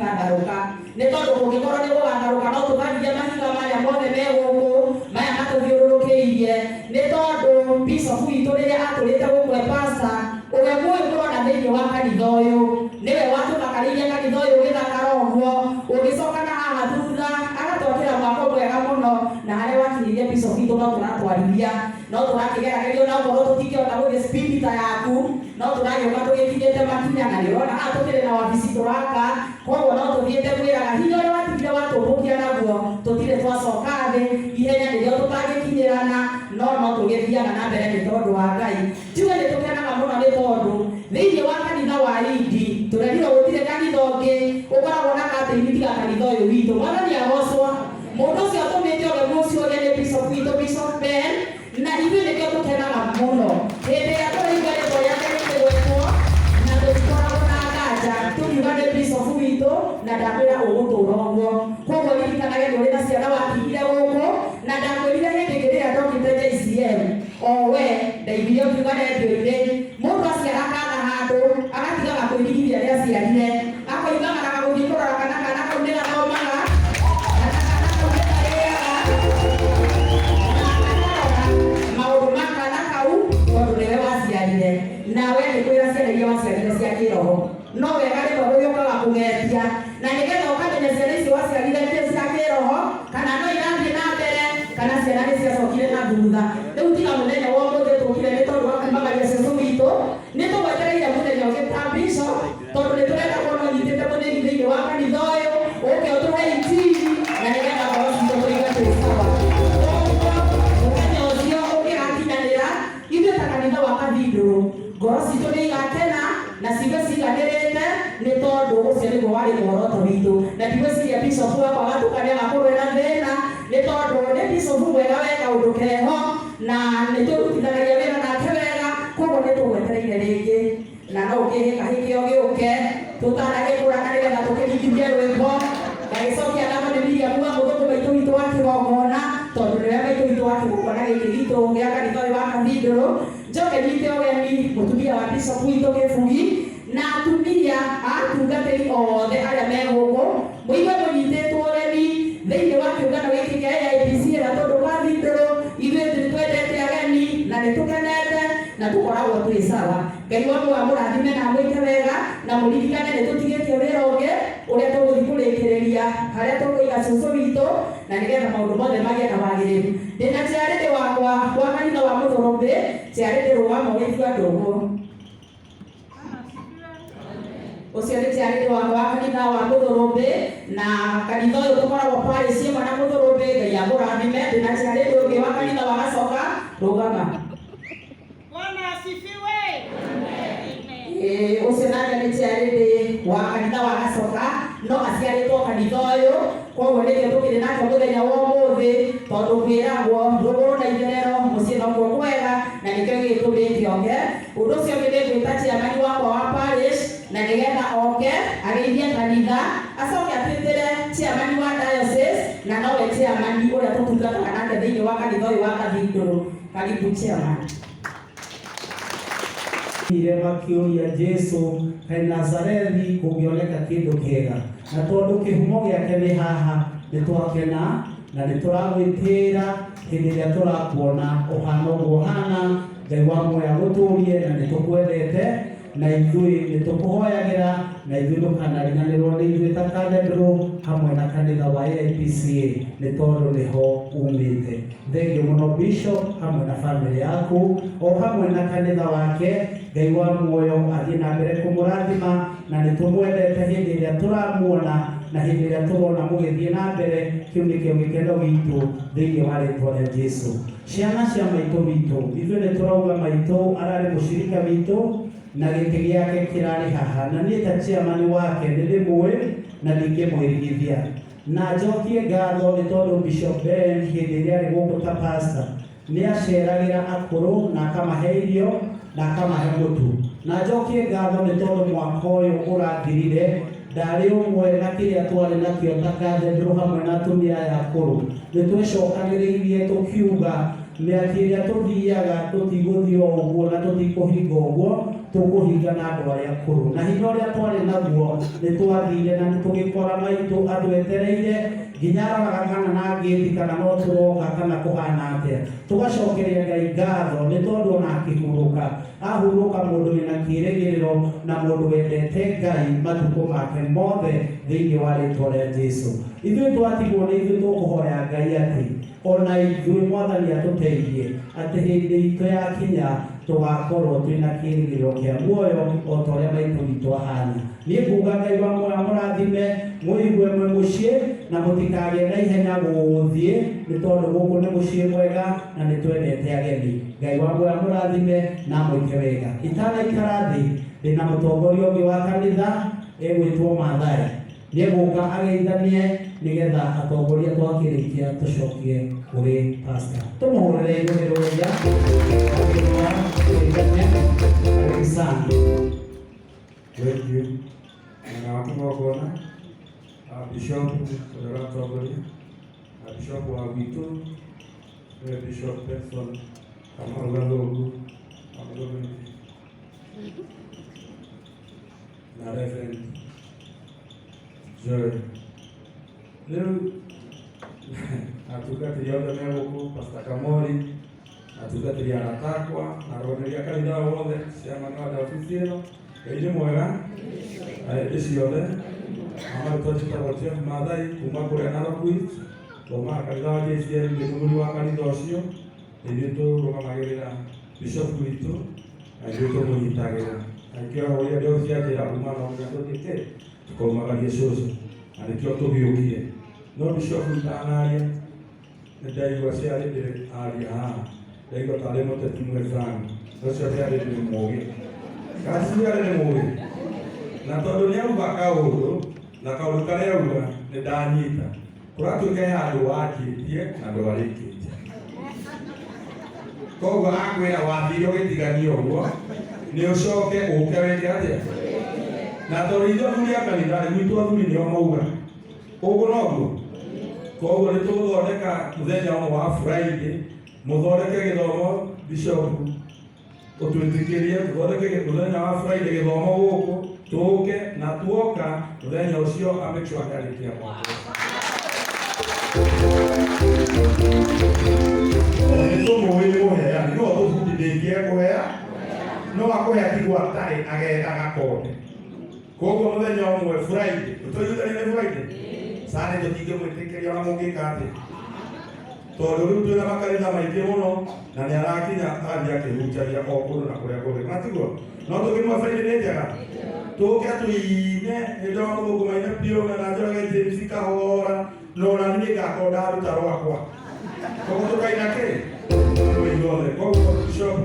Gũtikatharũka, nĩ tondũ kũngĩkorwo nĩ gũgatharũka no tũtharithie mahiga marĩa mothe me gũkũ maya matũthiũrũrũkĩirie. Nĩ tondũ bishop witũ rĩrĩa atũrĩte gũkũ e pastor, ũgemu ũyũ mũrona thĩinĩ wa kanitha ũyũ nĩwe watũthakarĩirie kanitha ũyũ ũgĩthakara ũguo. Ũgĩcoka na haha thutha agatwakĩra mwako mwega mũno, na harĩa wakinyĩrie bishop witũ no tũratwarithia, no tũrakĩgerageria ona okorwo tũtingĩhota gũthiĩ speed ta yaku, no tũragĩũka tũgĩkinyĩte makinya. Na nĩ ũrona haha tũkĩrĩ na wabici tũraka, koguo no tũthiĩte kwĩraga hinya ũrĩa watigire watũmbũkia naguo tũtirĩ twacoka thĩ. Ihenya nĩrĩo tũtangĩkinyĩrana, no no tũgĩthiaga na mbere nĩ tondũ wa Ngai. Njuge nĩ tũkenaga mũno nĩ tondũ thĩinĩ wa kanitha wa Indi tũrerirwo gũtirĩ kanitha ũngĩ ũkoragwo na katĩini tiga kanitha ũyũ witũ. Mwathani agocwo. Mũndũ ũcio atũmĩte ũgemu ũcio ũrĩa nĩ bishop witũ, Bishop Ben, na ithuĩ nĩkĩo tũkenaga mũno hĩndĩ ĩrĩa tũraigua rĩtwa rĩake rĩkĩgwetwo, na tũtikoragwo na nganja tũkiuga nĩ bishop witũ, na ndakwĩra ũgũtũra ũguo. Koguo ririkanage nĩ ũrĩ na ciana watigire gũkũ, na ndakwĩrire hĩndĩ ĩngĩ rĩrĩa ndokĩte JCM, o we ndaiguire ũkiuga rendio-inĩ, mũndũ aciara kana handũ agatigaga kwĩrigithia nĩ aciarire, akoimagaraga gũthiĩ kũrora kana kana kau nĩ gathomaga, kana kana kau nĩ karĩaga, na akarora maũndũ ma kana kau tondũ nĩwe waciarire. Nawe nĩ kwĩra ciana iria waciarire cia kĩroho no wega rĩmwe gũgĩũkaga kũgetia, na nĩgetha ũkamenya ciana icio waciarire nĩ cia kĩroho kana no irathiĩ na mbere kana ciana nĩ ciacokire na thutha. Rĩu tiga mũthenya wa ũmũthĩ tũkire nĩ tondũ wa kumagaria cũcũ witũ, nĩ tũgwetereire mũthenya ũngĩ ta bishop, tondũ nĩ tũrenda kuona ũnyitĩte mũthĩgi thĩinĩ wa kanitha ũyũ, ũke ũtũhe injiri na nĩgetha ngoro citũ tũigue twĩ sawa. Koguo mũthenya ũcio ũngĩgakinyanĩra, ithuĩ ta kanitha wa Cathedral ngoro citũ nĩ igakena na ciigue ciiganĩrĩte, nĩ tondũ ũcio nĩguo warĩ muoroto witũ. Na ndigwĩciria bishop wakwa Gatuka nĩ agakorwo ena thĩna, nĩ tondũ nĩ bishop mwega we kaũndũ keho, na nĩ tũrutithanagia wĩra nake wega. Koguo nĩ tũgwetereire rĩngĩ, na no ũkĩhe kahĩ kĩo gĩũke tũtanagĩkũra, na nĩgetha tũkĩringithie rwĩmbo. Ngagĩcokia ngatho nĩ Miriam wa mũthũngũ maitũ witũ wa kĩgongona, tondũ nĩwe maitũ witũ wa kĩgongona gĩkĩ gitũ gĩa kanitha ũyũ wa Cathedral. Njoke nyite ũgeni mũtumia wa bishop witũ Kĩbugi na atumia a atungatĩri othe arĩa me gũkũ, mũigue mũnyitĩtwo ũgeni thĩinĩ wa kĩũngano gĩkĩ kĩa AIPC na tondũ Cathedral ithuĩ nĩ twendete ageni na nĩ tũkenete na tũkoragwo twĩ sawa. Ngai wa muoyo amũrathime na amwĩke wega, na mũririkane nĩ tũtigĩtie wĩra ũngĩ ũrĩa tũgũthiĩ kũrĩkĩrĩria harĩa tũkũiga cũcũ witũ, na nĩgetha maũndũ mothe magĩe na wagĩrĩru. Ndĩna chairlady wakwa wa kanitha wa Mũthũrũmbĩ, chairlady rũgama ũgeithie andũ ũguo. Ũcio nĩ chairlady wakwa wa kanitha wa Mũthũrũmbĩ, na kanitha ũyũ tũkoragwo parish ĩmwe na Mũthũrũmbĩ. Ngai amũrathime. Ndĩna chairlady ũngĩ wa kanitha wa Gacoka, rũgama. Bwana asifiwe. Amen. Ũcio nake nĩ chairlady wa kanitha wa Gacoka, no aciarĩtwo kanitha ũyũ, koguo nĩkĩo tũkĩrĩ nake mũthenya wa ũmũthĩ, tondũ kwĩragwo rũgũrũ na itherero mũciĩ nokuo kwega, na nĩkĩo gĩgĩtũmĩte oke. Ũndũ ũcio ũngĩ nĩ ngwĩta chairman wakwa wa parish, na nĩgetha oke ageithie kanitha, acoke atwĩtĩre chairman wa diocese, na nowe chairman ũrĩa tũtungataga nake thĩinĩ wa kanitha ũyũ wa Cathedral. Karibu chairman. Ire makĩũria Jesu, kaĩ Nazarethi kũngĩoneka kĩndũ kĩega? Na tondũ kĩhumo gĩake nĩ haha, nĩ twakena na nĩ tũragwĩtĩĩra hĩndĩ ĩrĩa tũrakuona ũhana ũguo ũhana. Ngai wa muoyo agũtũrie, na nĩ tũkwendete, na ithuĩ nĩ tũkũhoyagĩra, na ithuĩ ndũkanariganĩrwo nĩ ithuĩ ta Cathedral hamwe na kanitha wa AIPCA, nĩ tondũ nĩho umĩte. Thengiũ mũno Bishop hamwe na famĩlĩ yaku o hamwe na kanitha wake. Ngai wa muoyo athiĩ na mbere kũmũrathima, na nĩ tũmwendete hĩndĩ ĩrĩa tũramuona na hĩndĩ ĩrĩa tũrona mũgĩthiĩ na mbere. Kĩu nĩkĩo gĩkeno gitũ thĩinĩ wa rĩtwa rĩa Jesu. Ciana cia maitũ witũ, ithuĩ nĩ tũrauga maitũ ararĩ mũcirika witũ na gĩtĩ gĩake kĩrarĩ haha, na niĩ ta chairman wake nĩ ndĩmũĩ na ndingĩmwĩrigithia. Na njokie ngatho nĩ tondũ Bishop Ben hĩndĩ ĩrĩa arĩ gũkũ ta pastor nĩ aceragĩra akũrũ na akamahe irio na akamahe mũtu. Na njokie ngatho nĩ tondũ mwaka ũyũ ũrathirire ndarĩ ũmwe na kĩrĩa twarĩ nakĩo ta cathedral hamwe na atumia aya akũrũ, nĩ twecokanĩrĩirie tũkiuga Mĩaki ĩrĩa tũthiaga tũtigũthiĩ o ũguo na tũtikũhinga ũguo, tũkũhinga na andũ arĩa akũrũ. Na hinya ũrĩa twarĩ naguo nĩ twathire na nĩ tũgĩkora maitũ atwetereire nginya aroraga kana na ngĩti kana no tũroka kana kũhana atĩa. Tũgacokeria Ngai ngatho nĩ tondũ ona akĩhurũka, ahurũka mũndũ wĩna kĩĩrĩgĩrĩro na mũndũ wendete Ngai matukũ make mothe thĩinĩ wa rĩtwa rĩa Jesu. Ithuĩ twatigwo nĩ ithuĩ tũkũhoya Ngai atĩ ona ithuĩ Mwathani atũteithie atĩ hĩndĩ itũ yakinya tũgakorwo twĩna kĩĩrĩgĩrĩro kĩa muoyo o ta ũrĩa maitũ witũ ahana. Niĩ nguga Ngai wa muoyo amũrathime, mũigue mwĩ mũciĩ na mũtikagĩe na ihenya gũthiĩ nĩ tondũ gũkũ nĩ mũciĩ mwega na nĩ twendete ageni. Ngai wa muoyo amũrathime na amwĩke wega. Itanaikara thĩ ndĩna mũtongoria ũngĩ wa kanitha egwĩtwo Maathai. Nĩegũka ageithanie nĩgetha atongoria twakĩrĩkia tũcokie kũrĩ pastor. Tũmũhũrĩre igũrũ rũrĩa akĩrora kũgeithania. Karibu sana. Thank you. Mwena wa kĩgongona, Bishop ũrĩa ũratongoria, na Bishop wa gwitũ, nĩwe Bishop Benson Kamau Gathũngũ wa Mũthũngũrĩti, na Reverend Joel. Rĩu atungatĩri othe me gũkũ, Pastor Kamori, atungatĩri arata akwa, na arũgamĩrĩri a kanitha wothe, chairman wa wabici ĩno, Ngai nĩ mwega na hĩndĩ ciothe. Amarĩtwa njĩtagwo Jeff Maathai kuma kũrĩa Narok East, thomaga kanitha wa JCM, ndĩ mũthuri wa kanitha ũcio. Ithuĩ tũrũgamagĩrĩra bishop witũ na ithuĩ tũmũnyitagĩrĩra. Na nĩkĩo ahũrire ndĩ obici anjĩra kuma no nginya tũthiĩ kĩ tũkaumagarie cũcũ, na nĩkĩo tũgĩũkire. No bishop itanaria nĩ ndaigua ciarĩ ndĩrĩ aria haha, ndaigua tarĩ mũteti mwenzangu, ũcio ciarĩ ndĩrĩ mũgĩ. Kana ciarĩ nĩ mũgĩ? Na tondũ nĩ auga kaũndũ, na kaũndũ karĩa auga nĩ ndanyita. Kũratuĩka he handũ wanjĩtie na ndwarĩkĩtie. Koguo akwĩra wathire ũgĩtigania ũguo, nĩ ũcoke ũke wĩke atĩa? Na tondũ ithuĩ athuri a kanitha rĩ, gwitũ athuri nĩo mauga. Ũguo noguo? Koguo nĩ tũgũthondeka mũthenya ũmwe wa Friday, mũthondeke gĩthomo bishop ũtwĩtĩkĩrie tũthondeke mũthenya wa Friday gĩthomo gũkũ, tũke na tuoka mũthenya ũcio a make sure nĩarĩkia mwaka. Nĩ tũmũĩ nĩ mũheani, no tũbundi ndĩngĩekũhea, no akũhe atigwo atarĩ agetha gakonde. Koguo mũthenya ũmwe Friday, tũiguithanie nĩ Friday? Sunday tũtingĩmwĩtĩkĩria ona mũngĩka atĩa. Tondũ rĩu twĩna makanitha maingĩ mũno na nĩ arakinya agathiĩ akĩhunjagia o kũndũ na kũrĩa kũngĩ. Kana tiguo? No tũkĩmwe Friday nĩ njega. Tũke tũine, nĩ ndĩrona mũthũngũ maine biũ na Njoroge James kahora, no ona niĩ ngakorwo ndaruta rwakwa. Koguo tũkaina kĩ? Andũ ithuothe. Koguo Bishop,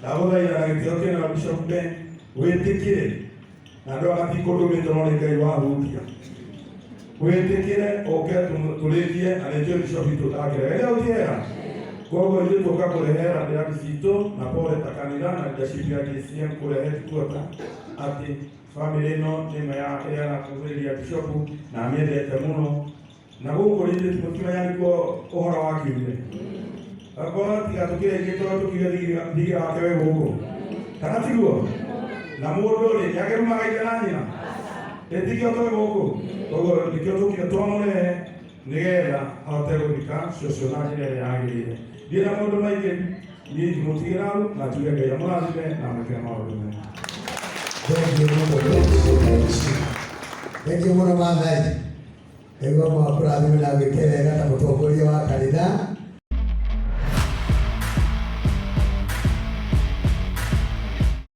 ndagũthaitha na gĩtĩo kĩnene Bishop Ben, wĩtĩkĩre na andũ aya matikũndũmĩte no nĩ Ngai wahutia. Wĩtĩkĩre ũke tũrĩkie na nĩ njũĩ bishop witũ ndangĩrega. Ĩrĩa ũtiera. Koguo ithuĩ tũka kũrehera ndĩrani citũ na pole ta kanitha na leadership ya JCM kũrĩa headquarter atĩ family ĩno nĩ ĩmwe ya ĩrĩa ĩrakũhĩrĩria bishop na amĩendete mũno. Na gũkũ rĩngĩ tũtimenya nĩkuo ũhoro wa kiuge. Akorwo tiga tũkĩrĩkie tondũ tũkiuge thigira wake wĩ gũkũ. Kana tiguo? Na mũndũ rĩ, nĩakĩrumaga ithe na nyina? Ĩtikĩo twĩ gũkũ? Koguo nĩkĩo tũkire twamũrehe nĩgetha ahote gũthika cũcũ na njĩra ĩrĩa yagĩrĩire. Ndirĩ na maũndũ maingĩ, niĩ ingĩmũtigĩra hau na njuge Ngai amũrathime na amwĩkĩre maũndũ mega. Thank you mũno. Thank you mũno Maathai. Ngai wa mwakũrathime na gwĩke wega ta mũtongoria wa kanitha.